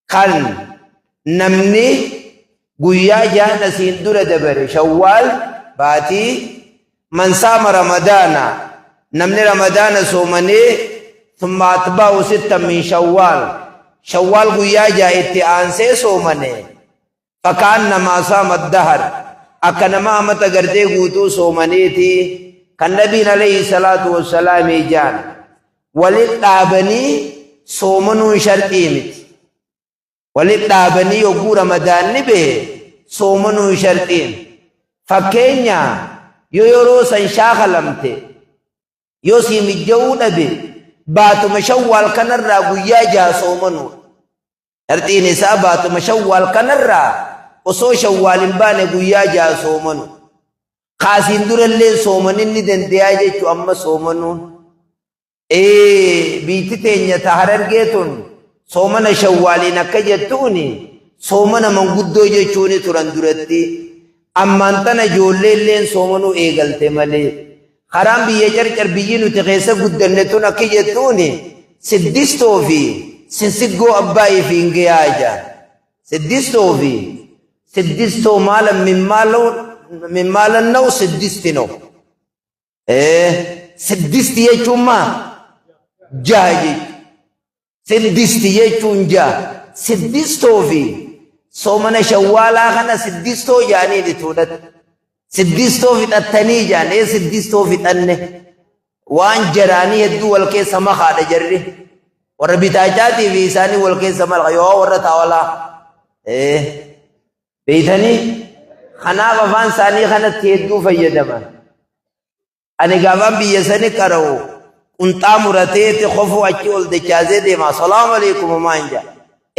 Kan namni guyyaa jahan asiin dura dabare Shawwaal baatii, man saama Ramadaana, namni Ramadaana soomanee, thumma atba'ahu sittan min Shawwaal, Shawwaal guyyaa jaha itti aansee soomane, faka'annamaa saama addahar, akka nama amata gartee guutuu soomaneeti kan Nabiin alayhi salaatu wassalaamii jaan. Walit dhaabanii soomanuun sharxii miti. Walit dhaabanii yogguu Ramadaanni bahe soomanuun sharxii miti. Fakkeenya yoo yeroo san shaakalamte, yoo sii mijja'uu dhabe, baatuma Shawwaal kanarraa guyyaa 6 soomanuudha. Sharxiin isaa baatuma Shawwaal kanarraa osoo Shawwaal hin baane guyyaa 6 soomanu. Kaasiin durallee soomanin ni dandeeyaa jechuu amma soomanuun. Ee biitti teenya ta Harargee tun soomana Shawwaaliin akka jettuuni soomana manguddoo jechuuni turan duratti. Ammaan tana ijoolleelleen soomanuu eegalte malee. Karaan biyya Carcar, biyyi nuti keessa guddanne tun akki jettuuni, siddistoo fi sinsiggoo abbaayii fi hingeyaa jaan. Siddistoo fi siddistoo maalan min maalan na'u siddisti na'u. Siddisti jechuun maa? Jaha jechuudha. Siddisti jechuun jaha. Siddistoo fi soomana Shawwaalaa kana siddistoo jaaniin ituudhatti. Siddistoo fixattanii jaan, ee siddistoo fixanne. Waan jaraanii hedduu wal keessa makaadha jarri. Warra bitaachaatii fi isaanii wal keessa malka yoo warra taawalaa. Ee beeytanii kanaaf afaan isaanii kanatti hedduu fayyadaman. Ani gaafaan biyya sani qara'u qunxaa murateeti kofoo achi ol dachaasee deema. Salaamu alaikum maan jaa.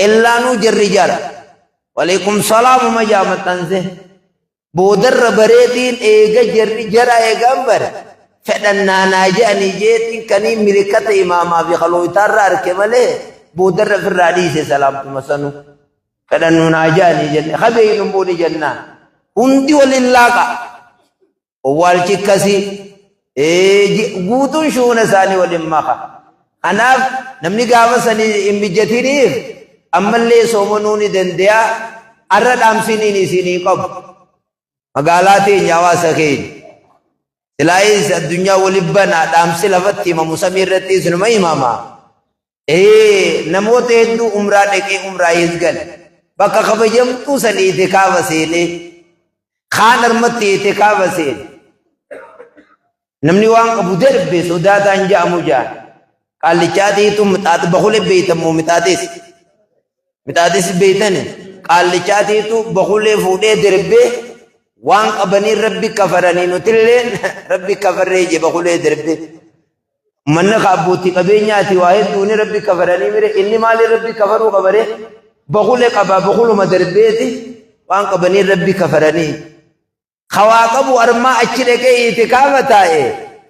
Illaanuu jarri jara. Waleekum salaamuma jaa maxxanse. Boodarra bareetiin eega jarri jara eegaan bare. Fedhannaa naa je'anii jeetiin kanii milikata imaamaa fi kalooytaarra arke malee boodarra ofirraa dhiise salaamtuma sanuu. Fedhannuu naa je'anii jenne. Kabeeynu buuni jennaan. Hundi waliin laaqa. Owwaalchi akkasii guutuun shuuna isaanii waliin maka. Kanaaf namni gaafa sanii hin mijatiniif ammallee soomanuu ni danda'a. Arra dhaamsiniin isinii qabu. Magaalaa teenya, hawaasa keenya. Silaayis addunyaa waliin banaa, dhaamsi lafatti himamu samii irratti isinuma himama. Ee, namoota hedduu umraa dhaqee umraayis gale. Bakka kabajamtuu san itikaafa seenee, kaan armatti itikaafa seene. Namni waan qabu darbe sodaataan ja'amu ja'an. Qaallichaatiitu mixaax bakulee beeytan moo mixaaxis? Mixaaxis beeytani? Qaallichaatiitu bakulee fuudhee darbee waan qabaniin Rabbi kafaranii, nutilleen Rabbi kafarree je bakulee darbee. Ummanni ka abbootii qabeenyaati waa hedduuni Rabbi kafaranii mire, inni maaliin Rabbi kafaruu qabare? Bakule qaba, bakuluma darbeeti waan qabanii Rabbi kafaranii. Ka waa qabu armaa achi dhaqee itikaafa taa'e,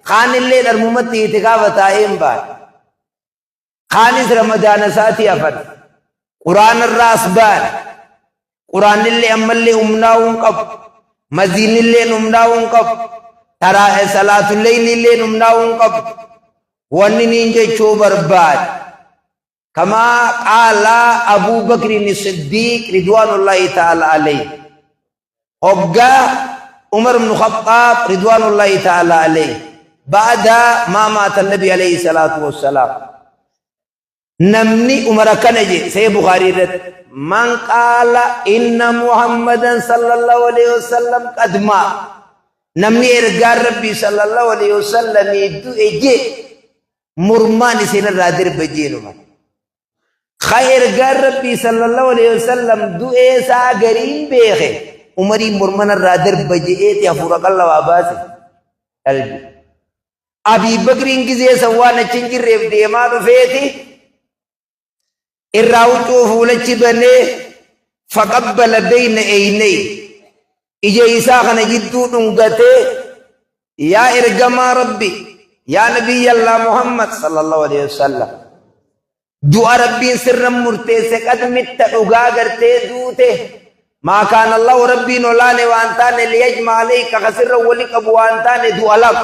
kaanillee dharmumatti itikaafa taa'ee hin baane. Kaanis Ramadaana isaatii hafan. Quraana irraa as baane. Quraannillee ammallee humnaa'uu hin qabu. Maziinnillee humnaa'uu hin qabu. Taraa salaatulleeylillee humnaa'uu hin qabu. Wanni niin jechuu barbaade. Kamaa qaala Abuu Bakriin Siddiiq ridwaanullaahi ta'ala alayhi. Hoggaa Umar ibn Khaxxaab ridwaanullaahi ta'ala alayhi ba'da maa maata Nabi alayhi salaatu wassalaam. Namni Umar akkana jee Sahih Bukhaarii irratti, man qaala inna Muhammadan sallallahu alayhi wasallam qad maa, namni ergaan Rabbii sallallahu alayhi wasallamii du'e jee, mormaan isin irraa dirba jeen Umar. Ka ergaan Rabbii sallallahu alayhi wasallam du'ee isaa gariin beeke Umariin mormana irraa darba je'eeti hafuura qallawaa baase. Qalbi. Abii Bakriin gizee san waan achi hin jirreef deemaa dhufeeti irraa huccuu fuulachi banee, faqabbala beyna eyney, ija isaa kana jidduu dhungatee, yaa ergamaa Rabbi, yaa nabiyyallah Muhammad sallallahu alaihi wasallam, du'a Rabbiin sirra murteesse, qad mitta, dhugaa gartee duute. Maa kaana Allahu, Rabbiin olaane waan taane, liyajma alayka, ka sirra wali qabu waan taane du'a lama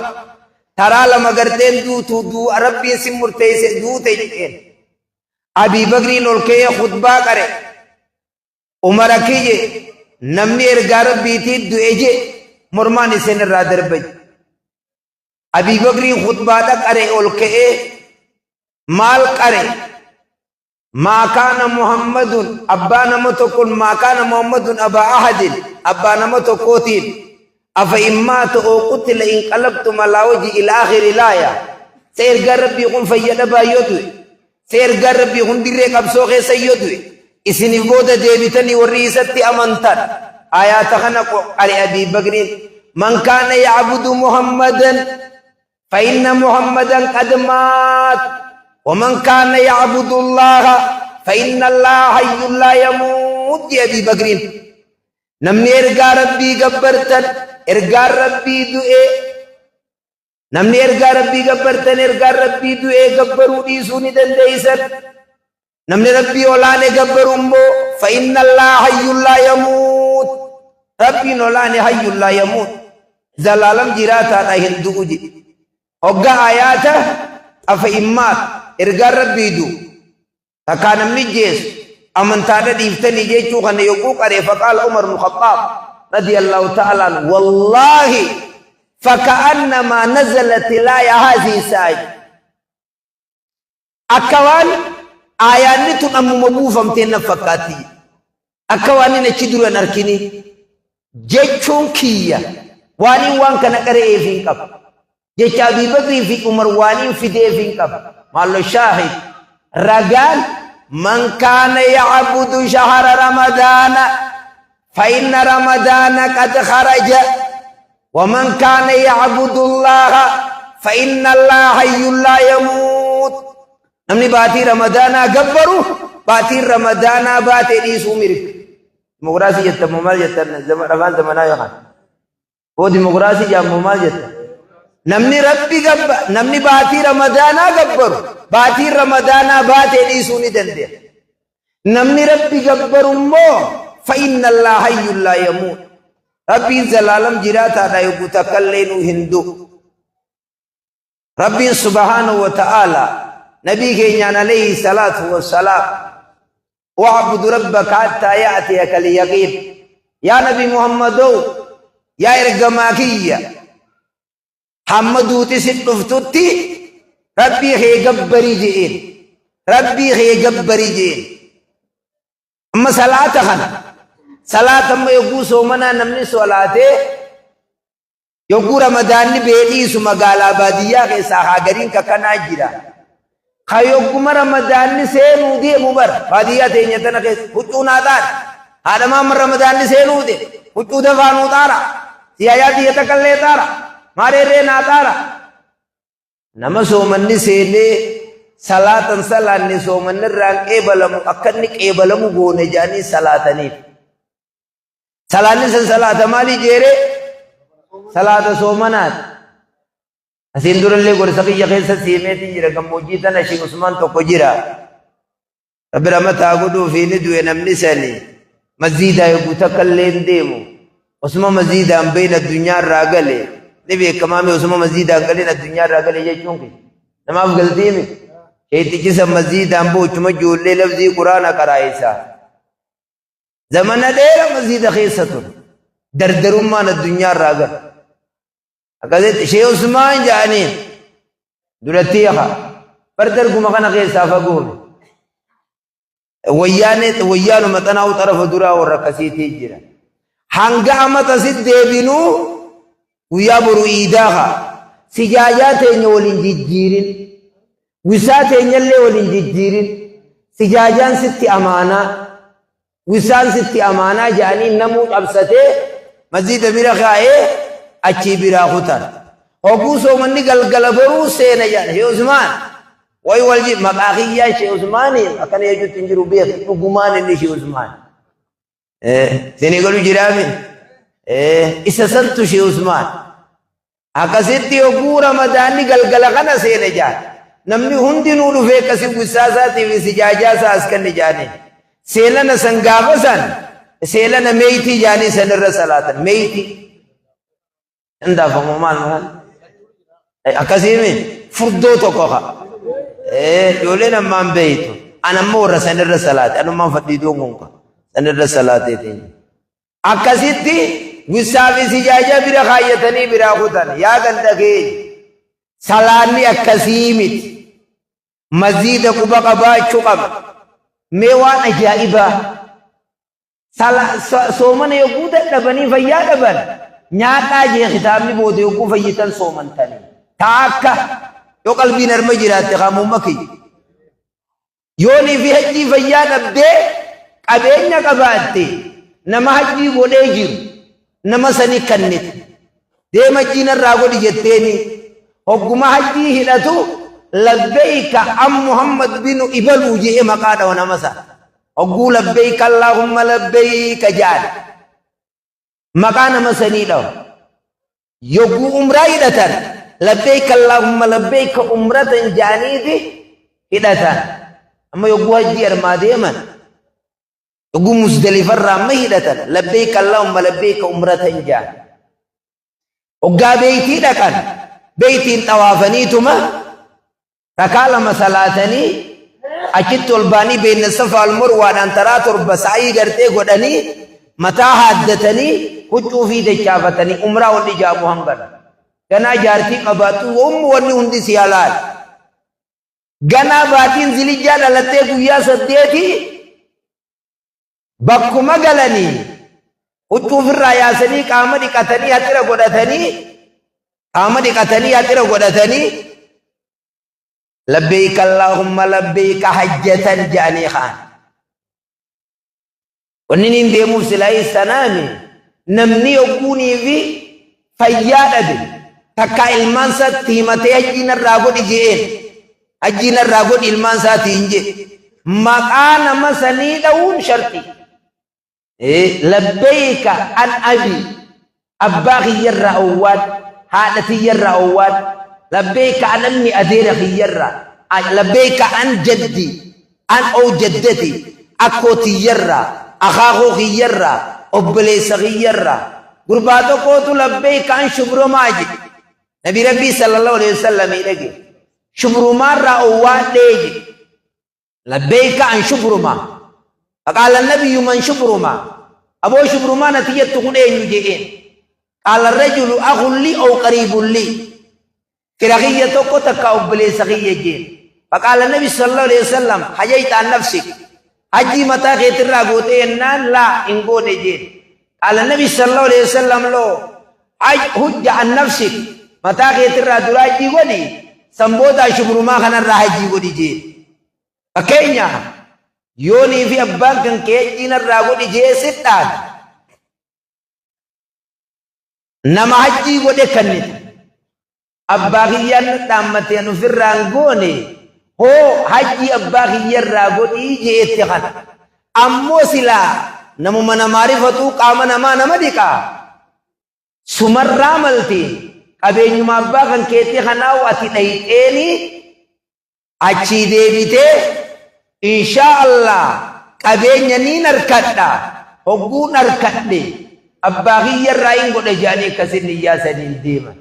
taraa lama garteen duutu, du'a Rabbiin si murteesse duute jedheen. Abii Bakriin ol ka'ee khutbaa qare. Umar akki je namni ergaa Rabbiitii du'e je mormaan isin irraa darba je. Abii Bakriin khutbaadha qare ol ka'ee maal qare? Maa kaana Muhammadun abbaa nama tokkoon, maa kaana Muhammadun abaa ahadin, abbaa nama tokkootiin, afa in maata oo qutila inqalabtum alaa wajhi ila akhiri laaya. Sa ergaan Rabbii kun fayya dhabaa yoo du'e, sa ergaan Rabbii kun dirree qabsoo keessa yoo du'e, isiniif booda deebitanii warri isatti amantan? Ayaata kana qare Abii Bakriin, man kaana ya'budu Muhammadan فإن محمدا قد مات، ومن كان يعبد الله فإن الله حي لا يموت. يا أبي بكر، namni ergaa Rabbii gabbartan ergaan Rabbii du'e, namni ergaa Rabbii gabbartan ergaan Rabbii du'e gabbaruu dhiisuu ni dandeeysan. Namni Rabbii olaane gabbaru immoo فإن الله حي لا يموت, Rabbiin olaane حي لا يموت, zalaalam jiraataadha, hin du'u jedhe. Hogga ayaata أفإن مات, ergaan Rabbii du'u takkaa namni jeesu amantaadha dhiiftanii jechuu kana yogguu qaree, فقال عمر بن الخطاب رضي الله تعالى عنه: والله فكأنما نزلت الآية هذه الساعة. Akka waan aayaanni tun ammuma buufamteen na fakkaatti, akka waan inni achi dura hin arkini jechuun kiyya. Waaniin waan kana qara'eef hin qaba, jecha Abii Bakrii fi Umar waaniin fideef hin qaba. Maallo shaahid ragaan, من كان يعبد شهر رمضان فإن رمضان قد خرج، ومن كان يعبد الله فإن الله حي لا يموت. Namni baatii Ramadaanaa gabbaru baatiin Ramadaanaa baatee dhiisuu mirga. Dimokiraasii jettan moo maal jettan? Afaan zamanaa yookaan hoo dimokiraasii jedhamu maal jettan? Namni Rabbi gabba, namni baatii Ramadaanaa gabbaru baatiin Ramadaanaa baatee dhiisuu ni danda'a. Namni Rabbi gabbaru immoo فإن الله حي لا يموت, Rabbiin zalaalam jiraataadha, yogguu takkallee nuu hin du'u. Rabbiin سبحانه وتعالى nabii keenyaan عليه الصلاة والسلام: واعبد ربك حتى يأتيك اليقين. Yaa Nabi Muhammadoo, yaa ergamaa kiyya, hamma duuti si dhuftutti Rabbii kee gabbarii je'een, Rabbii kee gabbarii je'een. Amma salaata kana, salaata amma yogguu soomanaa namni solaatee yogguu Ramadaanni beedhiisu magaalaa baadiyyaa keessaa haa gariin kakkanaa jira. Ka yogguma Ramadaanni seenuu deemu bara baadiyyaa teenya tana keessa huccuu naa xaara. Haadha maamma, Ramadaanni seenuu deemu huccuu dafaa nuu xaara. Siyaayaa biyya takkallee xaara. Maareerree naa xaara. Nama soomanni seenee salaatan salaanne soomanni irraan qeebalamu, akka inni qeebalamu goone jedhanii salaataniif. Salaanni san salaata maalii jeeree? Salaata soomanaati. Asiin durallee gorsa kiyya keessa siimeetiin jira. Gammoojjii tana Sheekh Usmaan tokko jira. Rabbi ramataa godhuu fi ni du'e namni sani. Maziidaa yogguu takka illee hin deemu. Osuma maziidaan bahin addunyaa irraa gale. Ni beekamaa mi osuma maziidaan galin addunyaa irraa gale jechuun kiyya? Namaaf galtiimi. Sheetichi san maziidaan boochuma ijoollee lafzii Quraana qaraa'isa. Zamana dheera maziida keessa ture. Dardarummaan addunyaa irraa gale. Akkasitti Shee Usmaan jedhaniin duratti yaha. Bar darguma kana keessaa fagoome. Wayyaanee wayyaanuma xanaa'u xarafa duraa warra akkasiitii jira. Hanga amata si deebinuu guyyaa boru iidaa haa. Sijaajaa teenya waliin jijjiirin. Wisaa teenyallee waliin jijjiirin. Sijaajaan sitti amaanaa. Wisaan sitti amaanaa jedhanii namuu cabsatee masjiida bira kaa'ee achii biraa kutan. Hogguu soomanni galgala boruu seena jedhan. Shee Usmaan wayi wal maqaa kiyyaa Shee Usmaanii akkana jechuutti hin jiru, beeku dhugumaan inni Shee Usmaan. Isinii galu jiraami? Isa santu Shee Usmaan. Akkasitti yogguu Ramadaanni galgala kana seene jaan. Namni hundinuu dhufee akkasi wisaa isaatii fi sijaajaa isaa as kenne jaanii. Seelana san gaafa san seelana meeytii jaanii san irra salaatan. Meeytii. Hin maal maal? Akkasiimi furdoo tokko ka. Ijoolleen ammaan beeytu. An ammoo warra san irra salaate. Anummaan fadhiidoon kun ka. Sanirra salaateetiin. Akkasitti wissaa fi sijaajaa bira kaayyatanii biraa kutan. Yaa ganda keenya salaanni akkasii miti. Masjiida quba qabaachuu qaba. Mee waan ajaa'ibaa soomana yogguu dadhabanii fayyaa dhaban nyaadhaa jee kitaabni booda yogguu fayyitan soomantanii. Taakka yoo qalbiin harma jiraatte qaamumma kiyya. Yoonii fi hajjii fayyaa dhabdee qabeenya qabaatte nama hajjii godhee jiru nama sani kannite. Deem hajjii narraa godhi jetteeni hogguma hajjii hidhatu labbeeyka an Muhammad binu ibaluu je'e maqaa dhawa nama sana. Hogguu labbeeyka Allaahumma labbeeyka ja'an maqaa nama sanii dhawa. Yogguu umraa hidhatan labbeeyka Allaahumma labbeeyka umratan ja'aniiti hidhatan. Amma yogguu hajjii armaa deeman yogguu Muzdalifarraa amma hidhatan labbeeyka Allaahumma labbeeyka umratan ja'an. Hoggaa beeytii dhaqan beeytiin xawaafaniituma rakaa 2 salaatanii achitti ol ba'anii beeyna safa wal marwaadhaan taraa 7 sa'ii gartee godhanii mataa haaddatanii huccuu fi dachaafatanii umraa wanni jaamu hangana. Ganaa jaartii qabaattu ummu wanni hundi si halaal. Ganaa baatiin zilijjaa dhalattee guyyaa 8 bakkuma galanii huccuu ofirraa yaasanii qaama dhiqatanii haxira godhatanii qaama dhiqatanii haxira godhatanii labbeeyka allaahumma labbeeyka hajjatan jedhanii ka'an. Wanni niin deemuuf silaayis tanaami namni yogguunii fi fayyaa dhabe takkaa ilmaan isaatti himatee hajjii narraa godhi je'een hajjii narraa godhi ilmaan isaatiin jedhe maqaa nama sanii dha'uun sharxii. Labbeeyka an abi abbaa kiyyarraa owwaan haadha tiyyarraa owwaan labbeeyka an ammi adeera kiyyarraa labbeeyka an jaddi an ow jaddati akkoo tiyyarraa akaakoo kiyyarraa obboleessa kiyyarraa gurbaa tokkootu labbeeyka an shubrumaa jedhe nabi rabbii sallallahu alaihi wasallam dhage shubrumaarraa owwaadhee jedhe Labbeeyka an shubrumaa. Faqaala nabiyyu man shubrumaa. Aboo shubrumaan ati jettu kun eenyu je'een. Qaala rajulu akhun lii ow qariibun lii. Fira kiyya tokko takka obboleessa kiyya jeen. Faqaala nabi sallallahu alaihi wasallam hajayta an nafsik. Hajjii mataa keetirraa gootee jennaan laa hin goone jeen. Qaala nabi sallallahu alaihi wasallam loo hujja an nafsik. Mataa keetirraa dura hajjii godhi san boodaa shubrumaa kanarraa hajjii godhi jeen. Fakkeenya yoonii fi abbaan kan kee hajjii narraa godhi jee siddhaan nama hajjii godhe kannita. Abbaa kiyyaan na dhaammate an ofirraa hin goone hoo hajjii abbaa kiyyarraa godhii je'etti kana. Ammoo silaa namuma namaa rifatuu qaama namaa nama dhiqaa. Sumarraa malti qabeenyuma abbaa kan keetii kanaa'u ati dhayxeeni achii deebitee inshaa Allah qabeenya niin arkadha hogguun arkadhe abbaa kiyyarraa hin godha jedhanii akkasin niyyaa saniin deeman.